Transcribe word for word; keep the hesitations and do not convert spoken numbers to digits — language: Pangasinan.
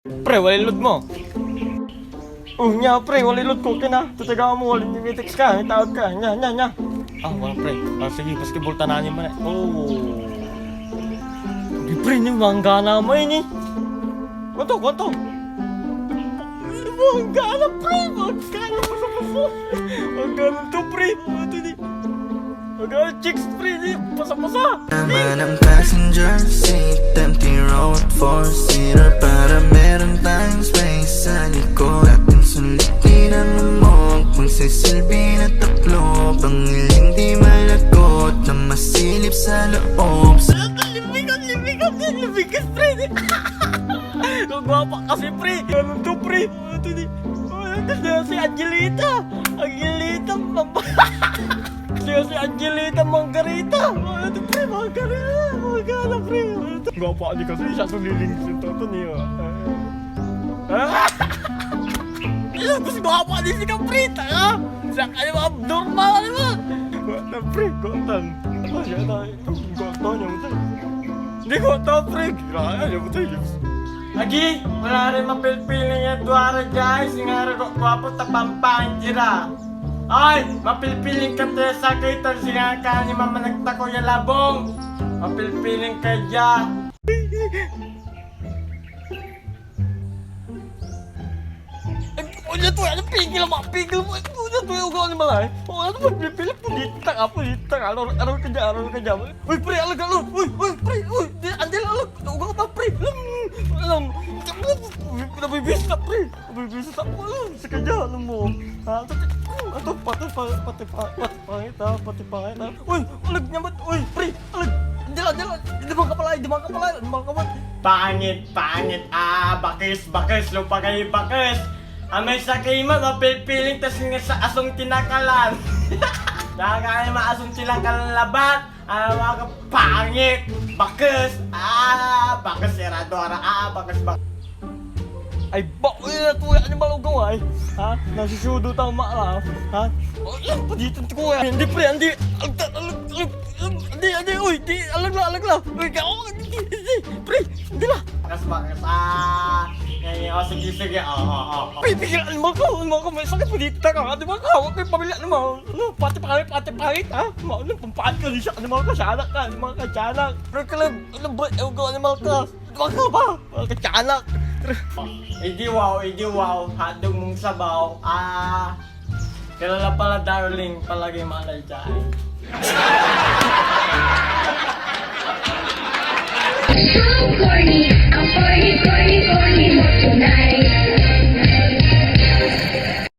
Pre, walay load mo. Oh, nia, pre, walay load ko. Kena, tatagaan mo, walay, may text ka, may tawag ka. Nia, nia, nia. Ah, wala, pre. Ah, sige, basketball tanan yun, pre. Oh. Di, pre, ni manggana mo ini. Kuanto, kuanto? Manggana, pre, manggana, pasa, pasa. Manggana to, pre. Kuanto ni? Manggana chicks, pre, ni pasa-pasa. Naman ang passenger seat, empty road, four-seater, para meron tayong space sa likod. Ating sulitin ang lamok, magsisilbi na taklob, ang iling di malagkot na masilip sa loob. Libigan, libigan, libigan, pre. Ang gwapa kasi, pre. Ganun to, pre. Ito ni, oh, ito na si Angelita. Angelita, mab-, si, si Angelita Margarita. Oh, ito, pre, Margarita. Margarita, pre. Gwapa ni kasi siya, suliling sa toto niya. Ah. Mas gwapa ni si Kaprita, ah. Siya kayo abnormal, ano ba? Gwapa, pre, gwapa. Ano siya, ano? Gwapa niya, pre. Hindi ko to, pre. Grabe, ano ba to? Agi, wala rin mapilpiling ya duara, guys. Yung araw ko, gwapo, tapampang, tira. Ay, mapilpiling ka, te, sakit, ang singa ka, ni mama nagtako ya labong. Mapilpiling ka, ya. Ay, ano to? Ano, pigil mo, pigil mo. Ano to, yung ugali mo, ay? Oh, ano ba, pipili? Pulitak ka, pulitak ka. Ano, ano ka dyan, ano ka dyan? Uy, pre, alag, alag. Uy, uy, pre, uy. Di, andil, alag. Ugali mo, pre. Alam, alam. Nabibis ka, pre. Nabibis ka, pre. Alag, sa ka dyan, alam mo. Ha? Ito, ito, pati, pa-, pati, pa-, pati, pangit, ha? Pati, pangit, ha? Uy, alag, nyaman. Uy, pre, alag. Andil, andil. Di ba ka pala, di ba ka pala, di ba ka pala? Pangit, pangit, ah, bakes, bakes, lupa kayo, bakes. Amay sakey mo, mapilpiling, tas nga sa asong tinakalan. Nakakain mo asong tinakalan labat, ah, mga kapangit, bakes, ah, bakes, serado, ara, ah, bakes, bakes. Ay, ba, eh, ito yung animal ugaw, ay. Ha? Nasusudo tang maala, ha? Oh, yan, paditan ko, eh. Hindi, pre, hindi. Agta, alag, alag, alag, hindi, hindi, uy, di, alag la, alag la. Uy, ka, oh, hindi, hindi, pre, hindi la. Bakas, bakas, ah. Yan, yan, oh, sige, sige, oh, oh, oh, oh. Pipigil animal ko, animal ko, may sakit, paditan ka, animal ko, hawak ko yung pamilya, animal. Ano, pati pangit, pati pangit, ha? Ma-, ano, pampangit ka, di siya, animal ka, siya anak ka, animal ka, siya anak. Pre, ka lang, ano, ba, ewan ko, animal ka. Wag ka ba? Wag ka tiyanak. Idi wow, idi wow, hotdog mong sabaw. Ah, kilala pala, darling, palagay mo alay dyan. Corny.